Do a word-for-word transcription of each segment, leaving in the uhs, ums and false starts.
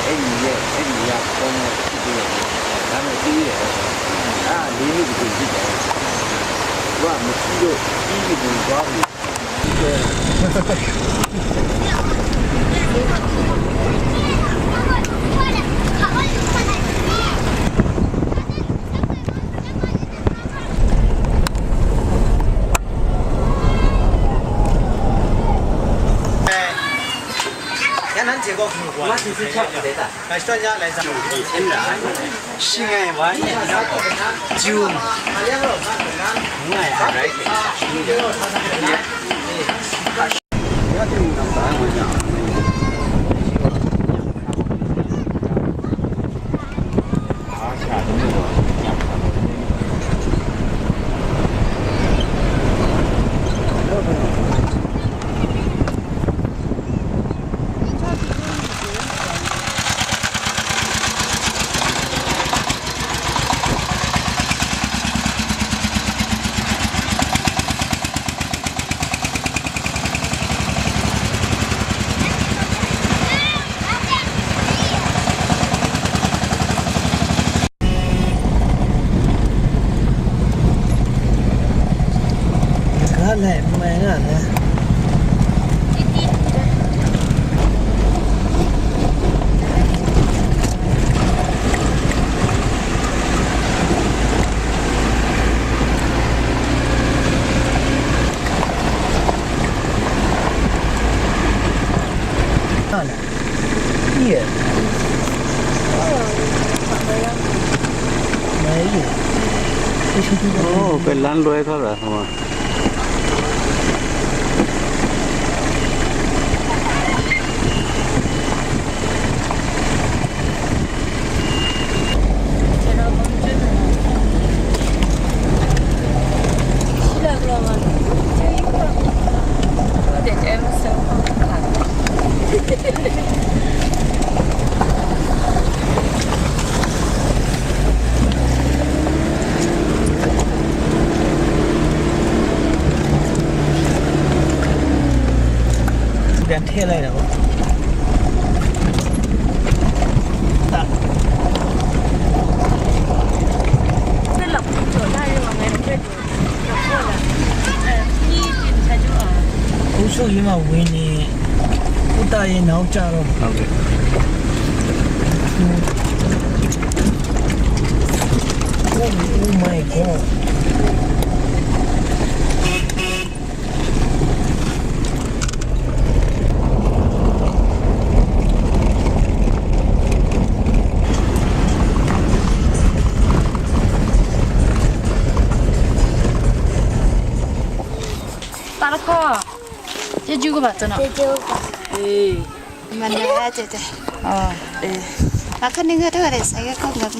အဲ့ဒီရဲ့အဲ့ဒီရကောင်းတဲ့ဒီလိုဒါနဲ့ဒီရဲ့အာလေးနှစ်ဒီလိုဖြစ်တယ်။သူကမကြည့်လို့ပြီးပြီသွားပြီ။ အိုး ပဲလမ်းလွဲထားတာဟိုမှာ။ ပြန်ထည့်လိုက်တာပေါ့။ ဦးစိုးရိမ်မှဝင်နေ ဦးသားရင်နောက်ကျတော့ ဟုတ်ကဲ့။ Oh my god. ပါတော့ ကျေးဇူးကပါကျွန်တော် ကျေးဇူးပါ အေး မနက်အကျတဲ့ အော် အေး အခါနေငါတို့ရယ်ဆိုင်ကကောင်းကပ်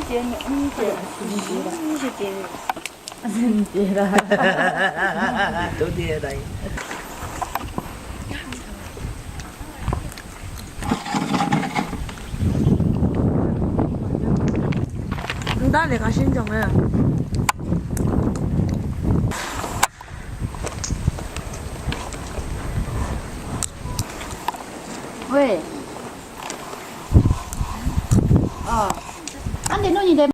Jen, mm, jen, mm, jen. Jen, jen. 都对了。 Nda le ka shin jong e. Wei. Ah. Ande no ni de.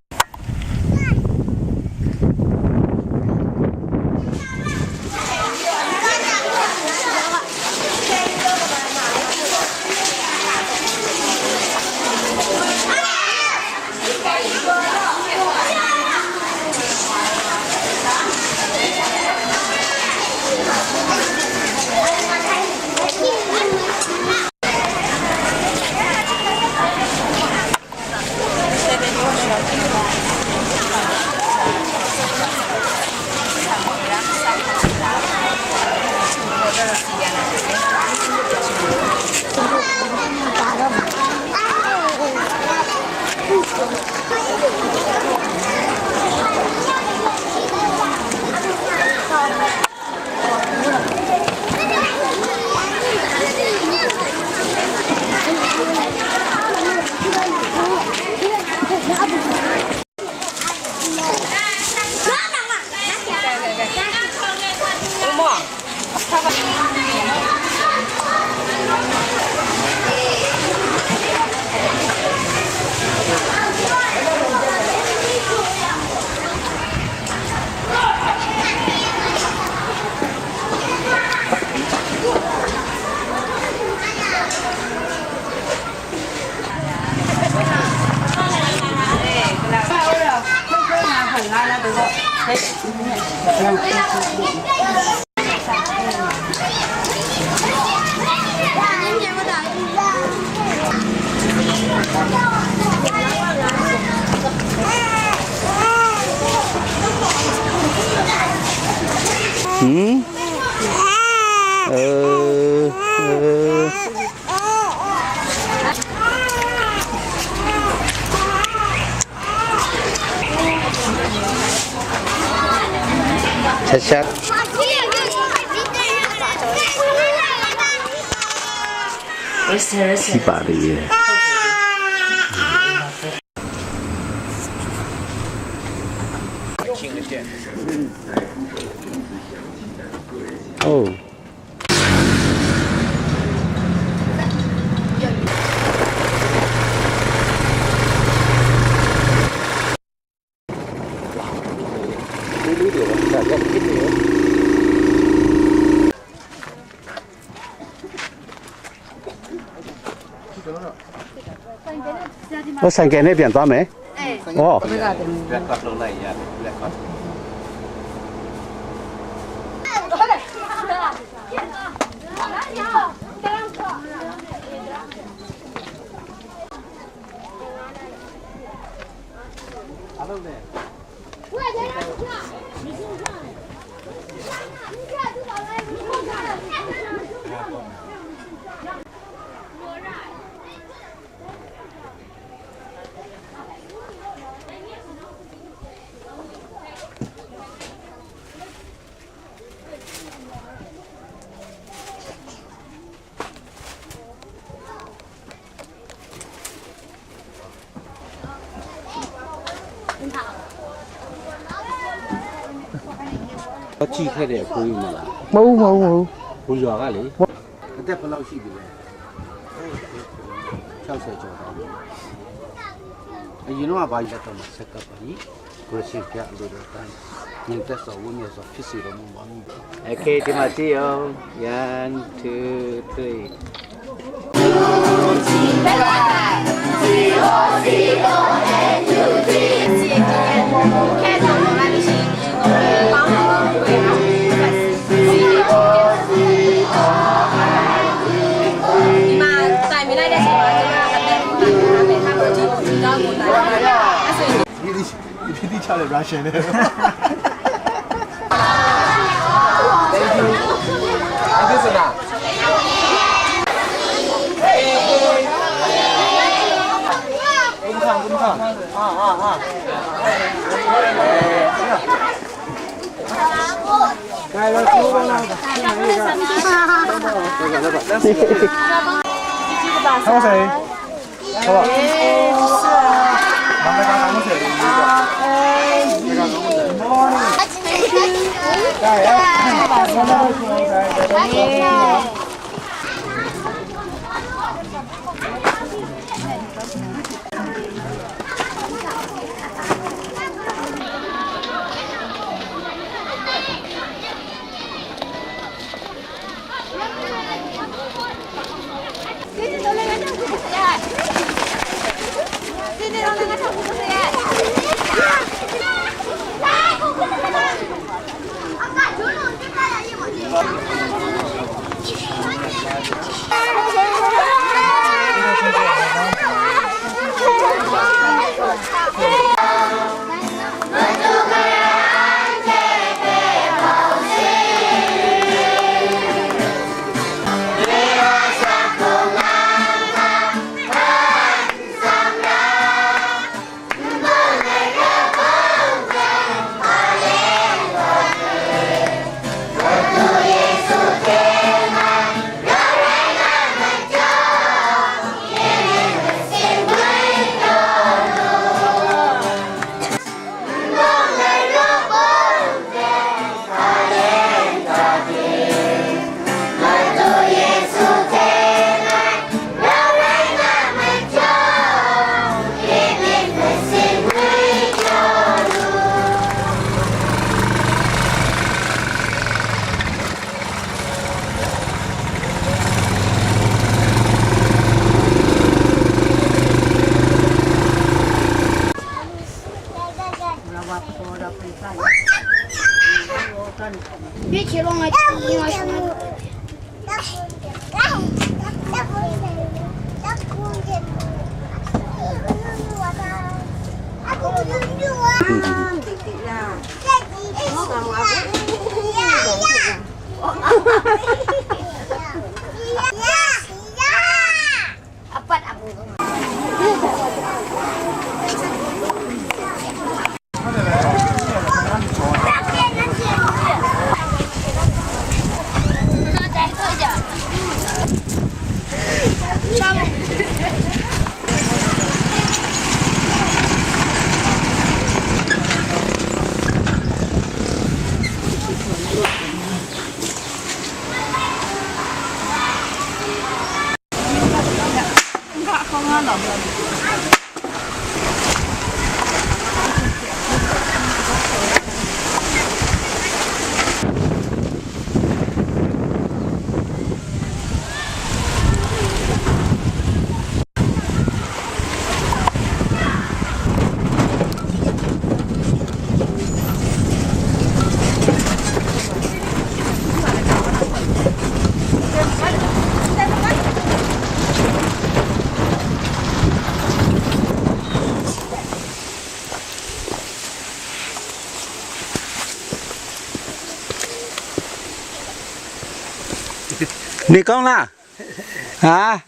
Hmm? Eh, eh. Sha sha. Shi pa de ye. Oh. Oh, ဆိုင်ကယ်နဲ့ပြန်သွားမယ်။ အဲ။ ဩ။ ဘက်ကတင်။ Record လုပ်လိုက်ရတယ် record။ အားလုံးလည်း။ ထိခိုက်တဲ့အဖိုးကြီးမလား။ မဟုတ်ဘူး မဟုတ်ဘူး မဟုတ်ဘူး။ ဟိုရွာကလေ။ အသက်ဘယ်လောက်ရှိပြီလဲ။ ခြောက်ဆယ်ကျော်သွားပြီ။ အရင်တော့ကဘာကြီးလက်ထက်မှာဆက်ကပ်ပါကြီး။ ကိုယ်ရှင်ဘုရားအလိုတော်အတိုင်း ငြိမ်သက်စွာဝတ်မြတ်စွာဖြစ်စေတော်မူပါမည်။ Okay, ဒီမှာကြည့်အောင်။ One, two, three. ဒီမှာတိုင်ပင်လိုက်တဲ့အချိန်မှာ ကျွန်မက အသက်ကို တိုင်ပင်ထားမယ်။ ထားတော့ ဒီကို ဒီတော့ကို တိုင်ပင်ထားမယ်။ အဲ့ဆိုရင် ဒီ ဒီ ဒီချလိုက် Russian နဲ့။ Thank you. ကျေးဇူးတင်ပါတယ်။ ဘုရား ဘုရား။你讲啦？啊？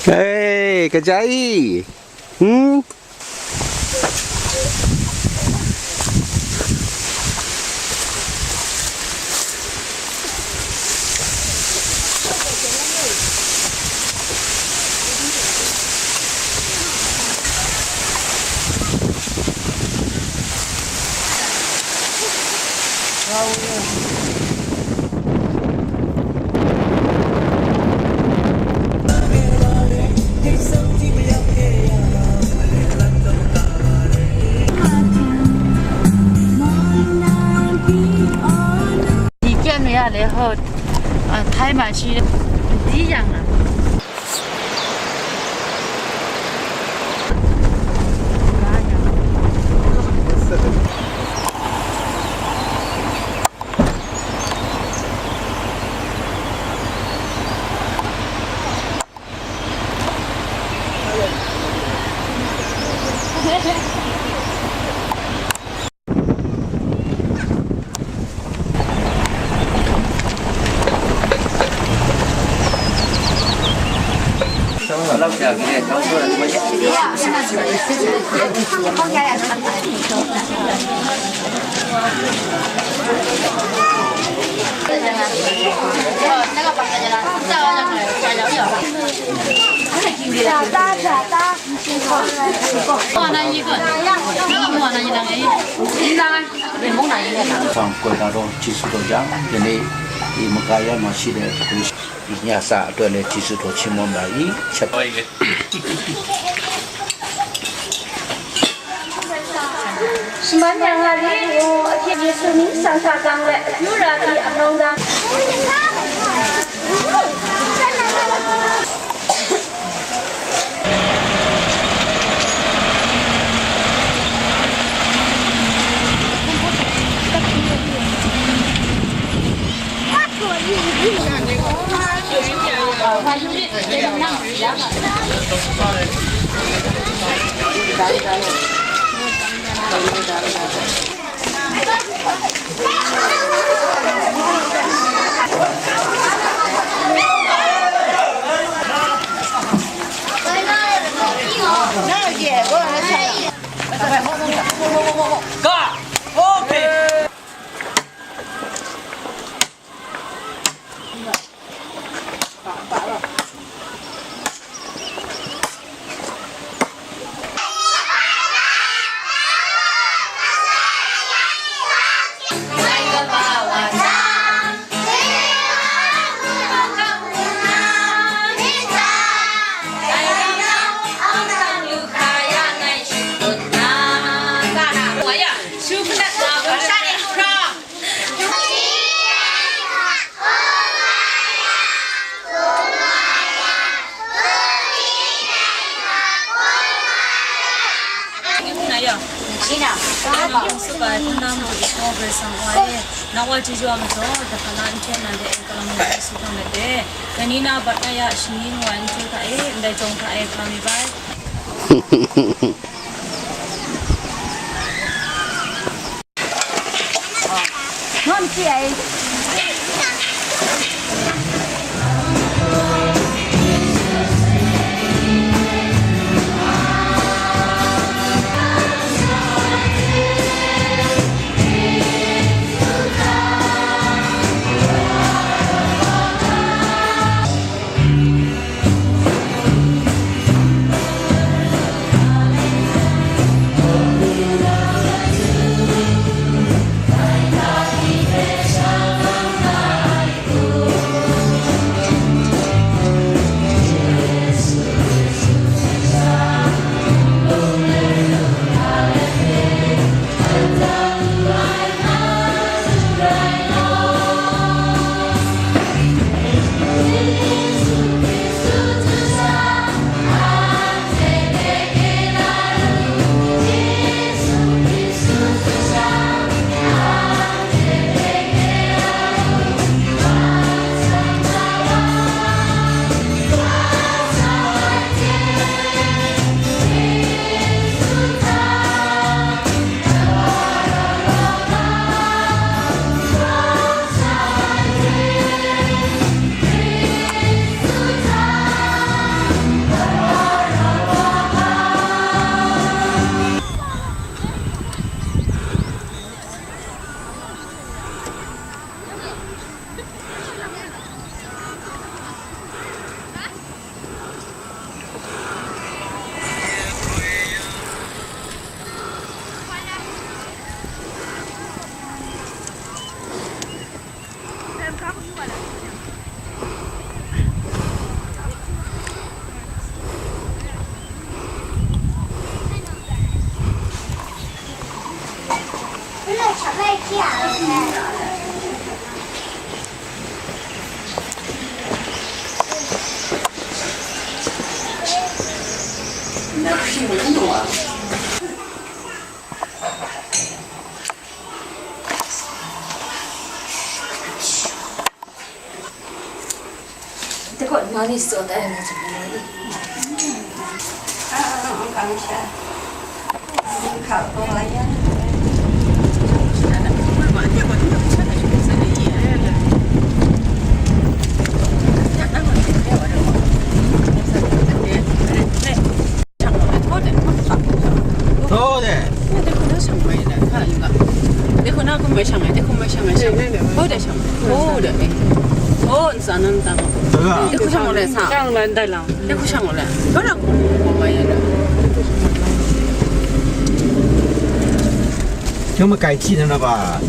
哎，个家伙，嗯？ ဒီကြက်နေရလေ ဟို အဲ ထိုင်းမှာရှိတဲ့ ဒီရန်က Seven. Hpang koi na rawng, Jisu daw jang, ya ni, i makaya ma shi de, ya sa atoi le Jisu daw chimawm la i, chat. Shaman yang nga li ngu, ahkyen Yesu mying shang hta gang let, akyu ra hti amrawng dang. Nang wa chyeju wa majaw, dahkana nhtoi nang de e, kalang mi ai su hkam let de. Dai ni na bat na ya, shingni ngu ai nhtoi hta e, ndai jawng hta e, kalang mi bai. 在想，哦的，哎，哦，你咋能咋弄？这个。这个上过来啥？上来带了。这个上过来，不让我买呀。给我们改气的了吧？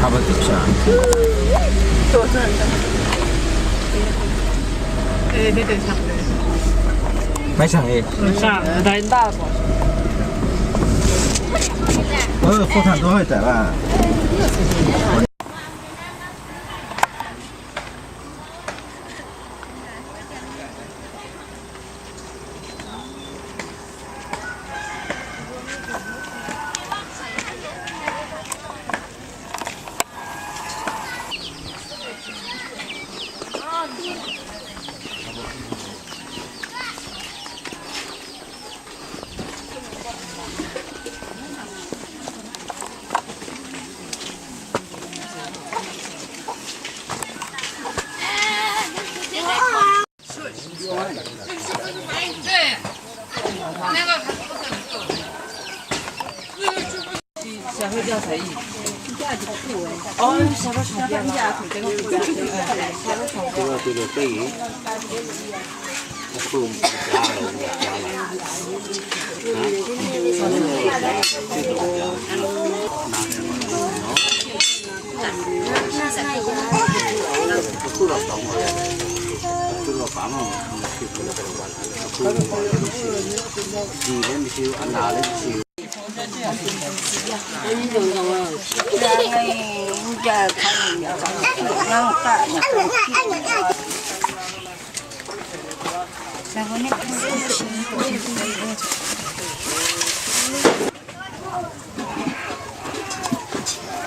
他们怎么想？对，对，对，差不多。买啥哎？嗯，是啊，来大个。呃，火炭多少钱啊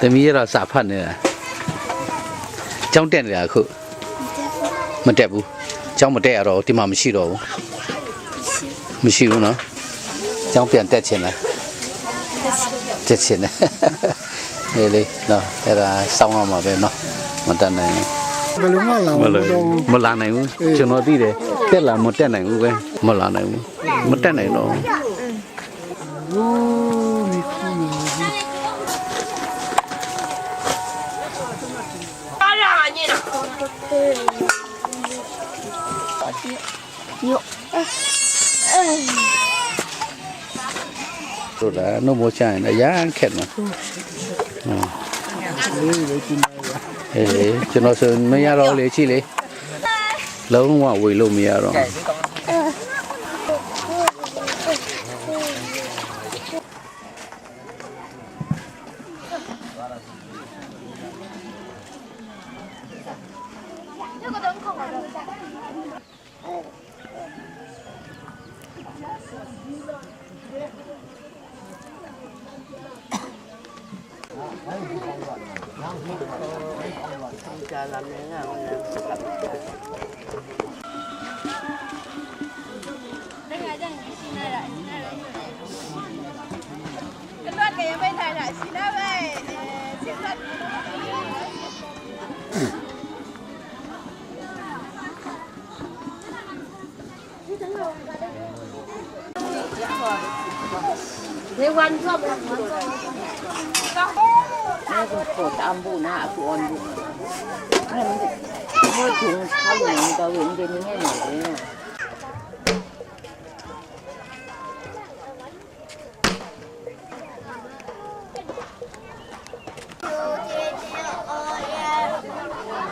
？Tami e rau sa hpan ni, chyawm ten ga hku? Matet bu. Chyawm matet a rau, tima mashi rau. Mashi bu no? Chyawm pyan tet chin na? Tet chin na? Lele, no, era saw nga ma be no? Matat nai. Malung nga la, malung. Malang nai u. Chun no di de. Tet la matet nai u be. Malang nai u. Matet nai no. Yo. Tura, no mo cha na ya khet ma. Ee, chun no sun me ya ro le chi le. Long wa woi lo me ya ro.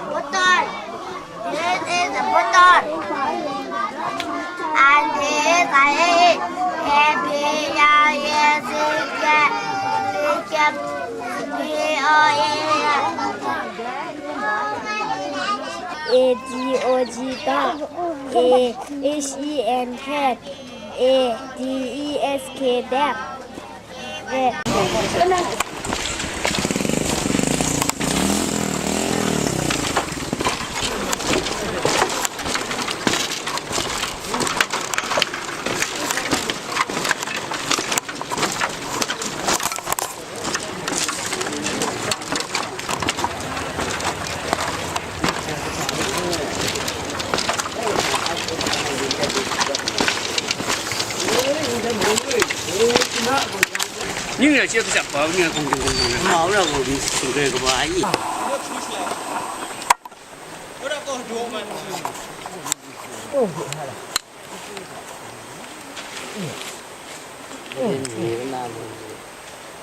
Button. This is a button. And this is a A, B, C, D, E, F, G, H, I, J, K, L, M, N, O, P, Q, R, S, T, U, V, W, X, Y, Z. A, D, O, G, dog. A, H, E, N, cat. A, D, E, S, K, dog. Ni na che ka chak pa, ni na kong kong kong kong. Ma ora ko bi sing kre ko ba ai.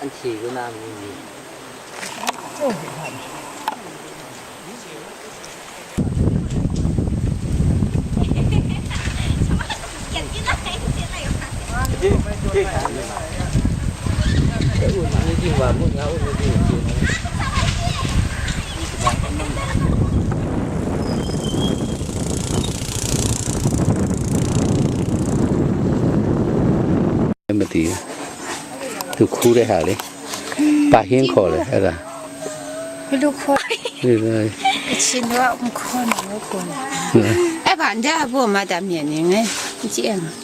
Anhte kaw na mi ni? Mati. သူခူးတဲ့ဟာလေ။ ဘာဟင်းခေါ်လဲအဲ့ဒါ။ ဘယ်လိုခေါ်လဲ။ ဒီလို။ ကချင်တို့က မခေါ်နိုင်ဘူးကို။ ဟမ်။ အဲ့ဘာ ဒါဘို့မတားမြင်နေငယ်။ ကြည့်အောင်။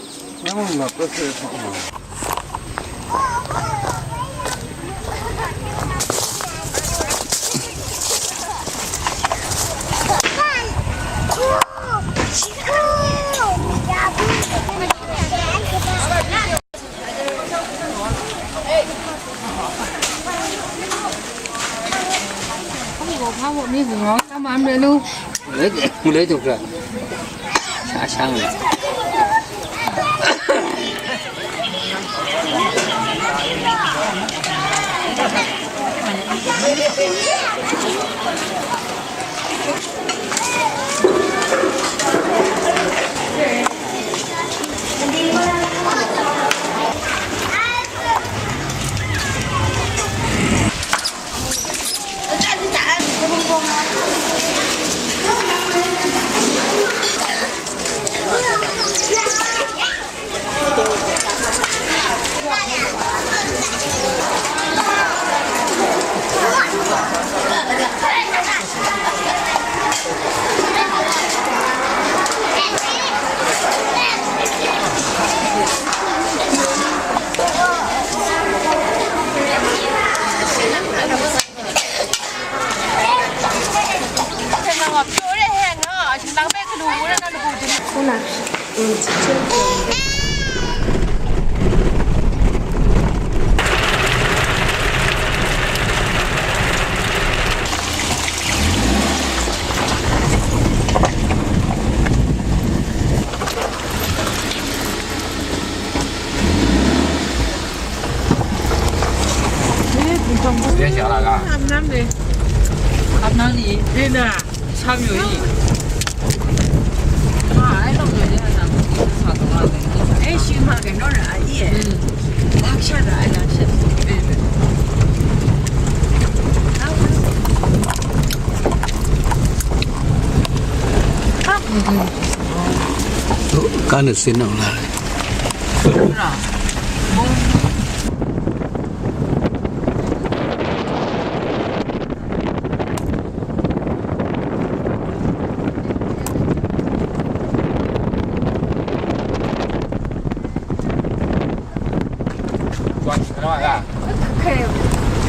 Dia siapa lah? Enam ni. Enam ni. Dia nak. Sam yo yi. Ma ai long yo ya na. Sa to ma de. Ai shi ma ke no ra ai ye. Lak sha ra ai lak sha. Be be. Ka na sin nang la.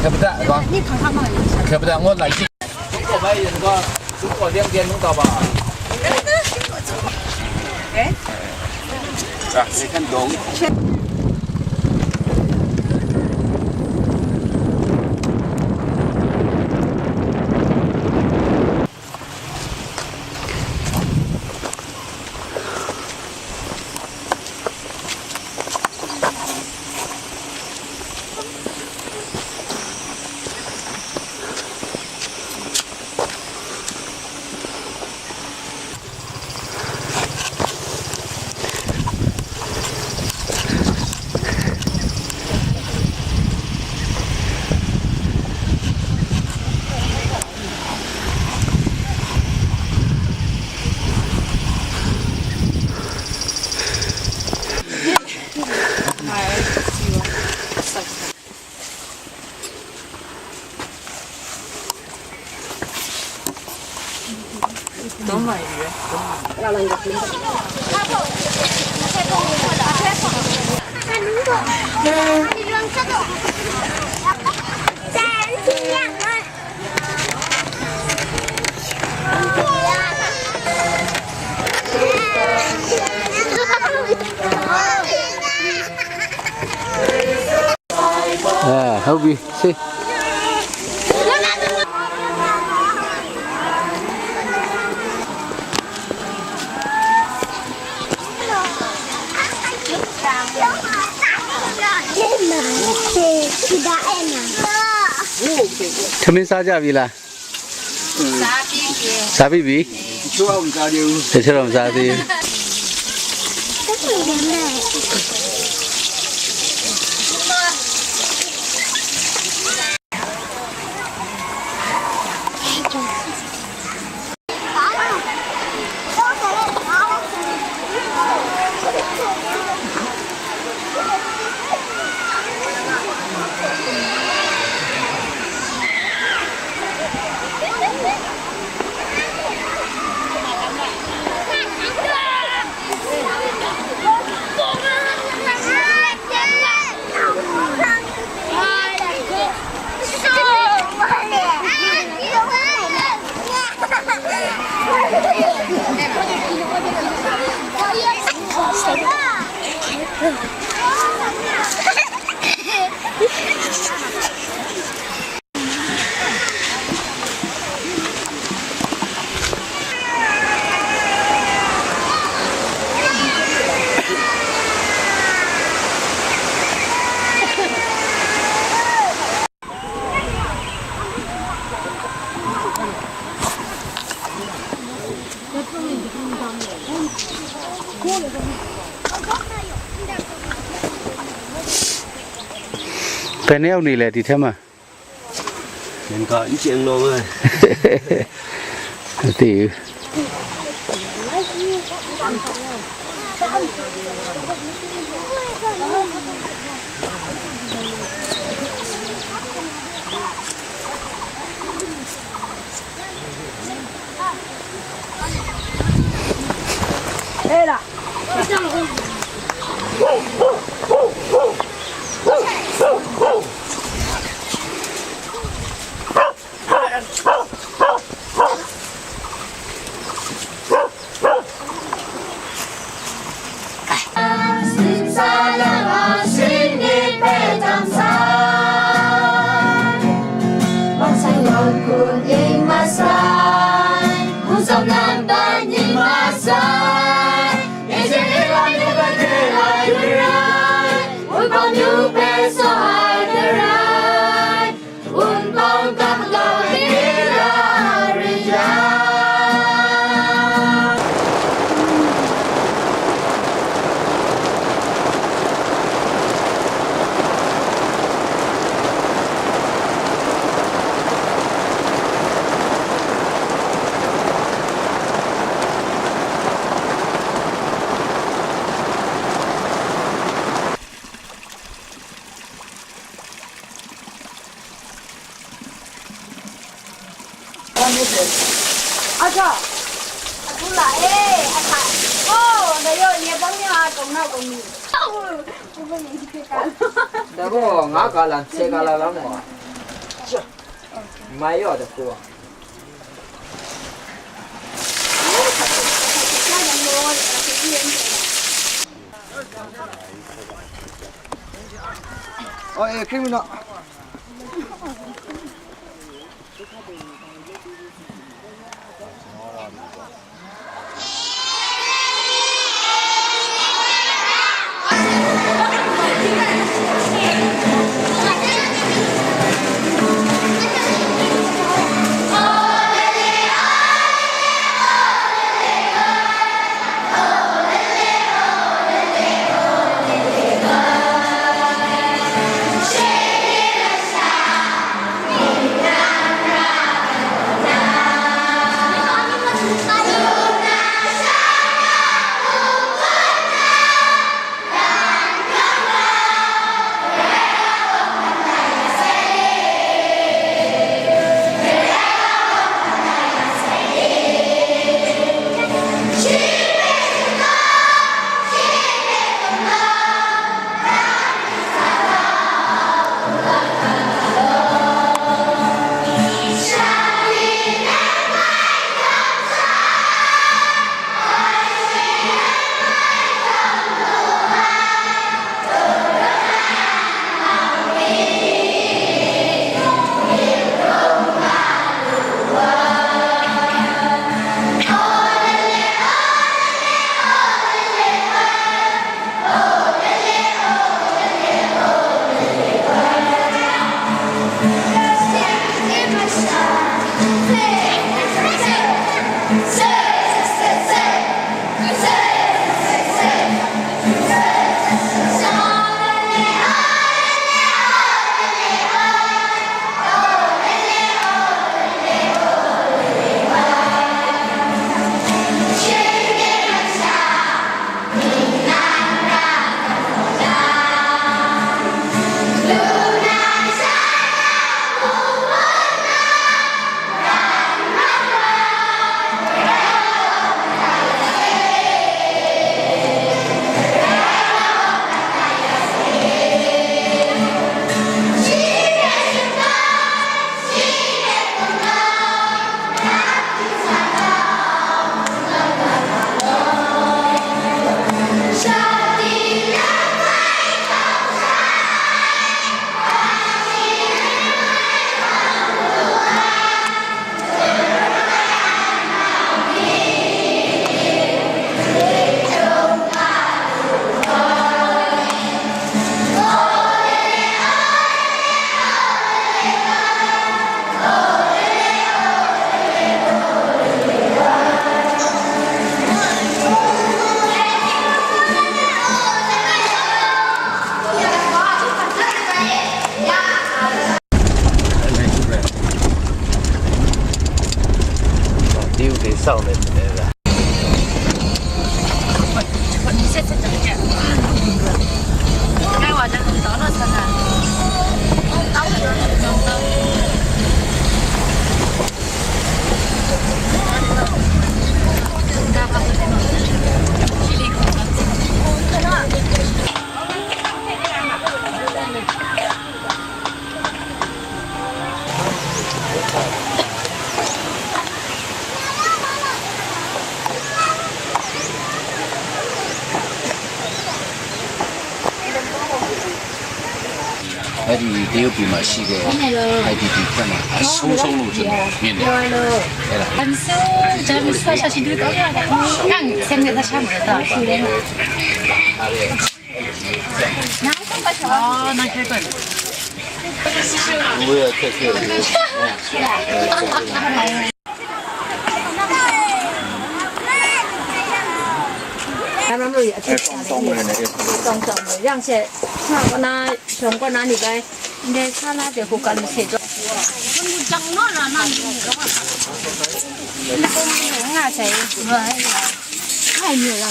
Kaya pata, kaya pata ngon lai shi. Kaya pata ngon lai shi. အဲ ဟုတ်ပြီ ဆေး။ ထမင်းစားကြပြီလား။ စားပြီးပြီ။ စားပြီးပြီ။ တချို့တော့မစားသေးဘူး။ တချို့တော့မစားသေးဘူး။ ဘယ်နှစ်ယောက်နေလဲ ဒီထဲမှာ။ မင်္ဂလာအင်းကျင်းလုံးပဲ။ မသိဘူး။ အဲ့ဒါ။ အထ။ အခုလာ။ အေး အထ။ အိုး ဒါရော ရေပေါင်းများ ကုန်တော့ကုန်ပြီ။ ဒါတော့ ငါးကာလန် ဆယ်ကာလန်လောက်မှာ။ မိုင်ရော တကူ။ အော် အေး ခရစ်မီနော်။照那之类的。你现在怎么讲？该我的很高了，看看。အဲ့ဒီတရုတ်ပြည်မှာရှိတဲ့ IDP ဘက်မှာအဆိုးဆုံးလို့ကျွန်တော်မြင်တယ်။ အဲ့ဒါ I'm so done with special. She do it all the time. Nang send me the sham. Oh, nang kaya ko. 咱们也去讲了，也动动的，让些，那我那，像我那里边，那他那点活干的去做。那公公啊，谁？哎呀，太热了。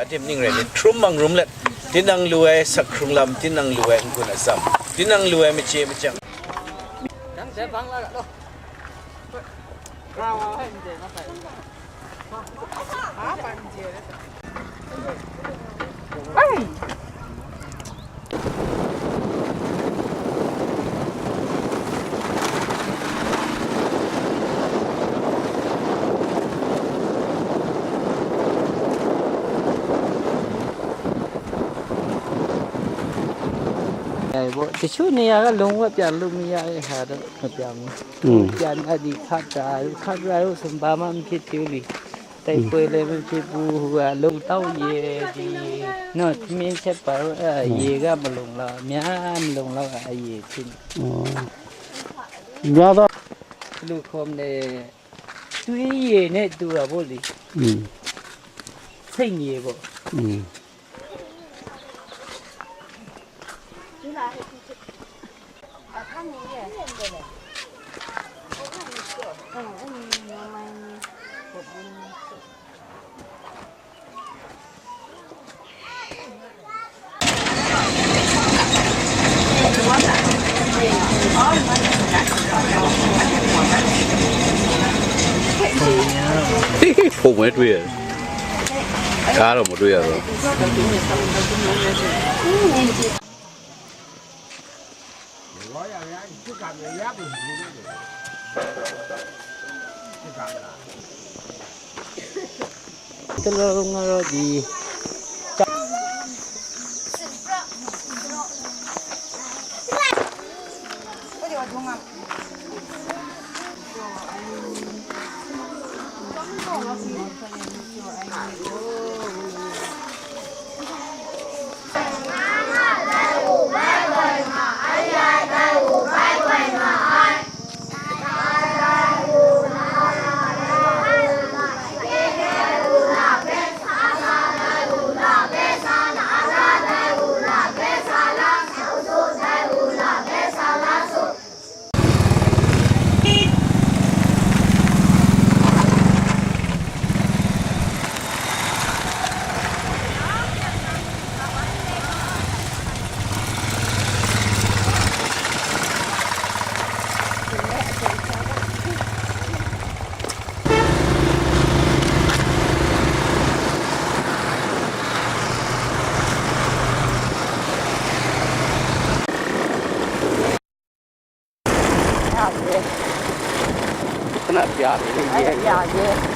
Adim ning rai ni, hkrum mangrum let, tinang lu ai sak hkrung lam, tinang lu ai n-gun atsam, tinang lu ai machye machyang. Ai, bo, တချို့နေရာက လုံးဝပြန်လို့မရတဲ့ဟာတော့ မပြောင်းဘူး။ อืม ပြန်အဲ့ဒီခတ်တာတို့ ခတ်တာတို့ဆို ဘာမှမဖြစ်သေးဘူးလေ။ တိုက်ပွဲလည်းမဖြစ်ဘူး။ ဟိုက လုံတောက်ရေ ဒီနော် ထမင်းချက်ပါတော့ အဲ့ဒါ ရေကမလုံလောက် အများမလုံလောက် အရေဖြစ်နေ။ ဩ များသော ဘယ်လိုခေါ်မလဲ သွေးရေနဲ့တူတာပေါ့လေ။ อืม စိတ်ရေပေါ့။ อืม ပုံပဲတွေ့ရတယ်။ ကားတော့မတွေ့ရတော့ဘူး။ တလောလုံးကတော့ဒီ ပြတယ်။ ခဏပြတယ်။ အဲ့ဒါပြတယ်။